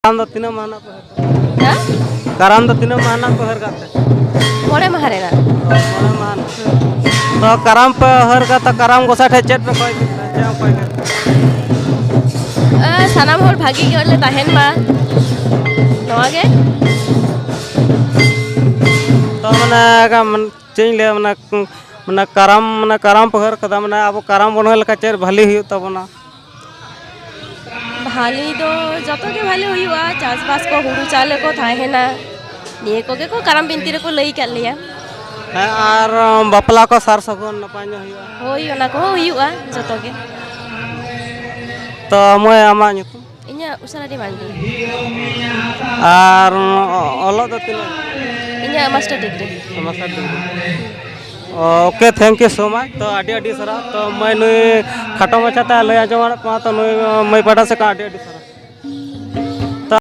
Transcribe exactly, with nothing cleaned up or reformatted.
ᱠᱟᱨᱟᱢ ᱫᱚ ᱛᱤᱱᱟᱹᱜ ᱢᱟᱦᱟᱱᱟᱜ ᱯᱮ ᱦᱟᱹᱨ ᱠᱟᱜ? ᱦᱮᱸ? ᱠᱟᱨᱟᱢ ᱫᱚ ᱛᱤᱱᱟᱹᱜ ᱢᱟᱦᱟᱱᱟᱜ ᱯᱮ ᱦᱟᱹᱨ ᱠᱟᱜ ᱛᱮ? ᱢᱚᱬᱮ ᱢᱟᱦᱟ ᱨᱮᱱᱟᱜ᱾ ᱢᱚᱬᱮ ᱢᱟᱦᱟᱱᱟᱜ᱾ ᱛᱚ ᱠᱟᱨᱟᱢ ᱯᱮ ᱦᱟᱹᱨ ᱠᱟᱜ ᱛᱚ ᱠᱟᱨᱟᱢ ᱜᱚᱸᱥᱟᱭ ᱴᱷᱮᱡ ᱪᱮᱫ ᱯᱮ ᱠᱚᱭ ᱠᱮᱫᱟ? ᱪᱮᱫ ᱮᱢ ᱠᱚᱭ ᱠᱮᱫᱟ? ᱮ, ᱥᱟᱱᱟᱢ ᱦᱚᱲ ᱵᱷᱟᱜᱤ ᱜᱮ ᱞᱮ ᱛᱟᱦᱮᱱ ᱢᱟ, ᱱᱚᱣᱟ ᱜᱮ᱾ ᱛᱚ ᱢᱟᱱᱮ ᱪᱮᱫ ᱤᱧ ᱞᱟᱹᱭᱟ, ᱢᱟᱱᱮ ᱢᱟᱱᱮ ᱠᱟᱨᱟᱢ, ᱢᱟᱱᱮ ᱠᱟᱨᱟᱢ ᱯᱮ ᱦᱟᱹᱨ ᱠᱟᱫᱟ, ᱢᱟᱱᱮ ᱟᱵᱚ ᱠᱟᱨᱟᱢ ᱵᱚᱱ ᱦᱟᱹᱨ ᱞᱮᱠᱷᱟᱱ ᱪᱮᱫ ᱵᱷᱟᱹᱞᱤ ᱦᱩᱭᱩᱜ ᱛᱟᱵᱚᱱᱟ? ᱵᱷᱟᱹᱞᱤ ᱫᱚ ᱡᱚᱛᱚ ᱜᱮ ᱵᱷᱟᱹᱞᱤ ᱦᱩᱭᱩᱜᱼᱟ, ᱪᱟᱥᱵᱟᱥ ᱠᱚ, ᱦᱩᱲᱩ ᱪᱟᱣᱞᱮ ᱠᱚ ᱛᱟᱦᱮᱱᱟ, ᱱᱤᱭᱟᱹ ᱠᱚᱜᱮ ᱠᱚ ᱠᱟᱨᱟᱢ ᱵᱤᱱᱛᱤ ᱨᱮᱠᱚ ᱞᱟᱹᱭ ᱠᱟᱫ ᱞᱮᱭᱟ᱾ ᱦᱮᱸ, ᱟᱨ ᱵᱟᱯᱞᱟ ᱠᱚ ᱥᱟᱨ ᱥᱟᱹᱜᱩᱱ ᱱᱟᱯᱟᱭ ᱧᱚᱜ ᱦᱩᱭᱩᱜᱼᱟ᱾ ᱦᱳᱭ, ᱚᱱᱟ ᱠᱚᱦᱚᱸ ᱦᱩᱭᱩᱜᱼᱟ ᱡᱚᱛᱚ ᱜᱮ᱾ ᱛᱚ ᱢᱟᱹᱭ, ᱟᱢᱟᱜ ᱧᱩᱛᱩᱢ? ᱤᱧᱟᱹᱜ ᱩᱥᱟᱨᱟᱰᱤ ᱢᱟᱱᱰᱤ᱾ ᱟᱨ ᱚᱞᱚᱜ ᱫᱚ ᱛᱤᱱᱟᱹᱜ? ᱤᱧᱟᱹᱜ master degree. Master degree. Okay, thank you so much᱾ ᱛᱚ ᱟᱹᱰᱤ ᱟᱹᱰᱤ ᱥᱟᱨᱦᱟᱣ᱾ ᱛᱚ ᱢᱟᱹᱭ, ᱱᱩᱭ ᱠᱷᱟᱴᱚ ᱢᱟᱪᱷᱟᱛᱮ ᱞᱟᱹᱭ ᱟᱸᱡᱚᱢ ᱟᱫ ᱵᱚᱱᱟ, ᱛᱚ ᱱᱩᱭ ᱢᱟᱹᱭ ᱯᱟᱦᱴᱟ ᱥᱮᱫ ᱠᱷᱚᱱ ᱟᱹᱰᱤ ᱟᱹᱰᱤ ᱥᱟᱨᱦᱟᱣ᱾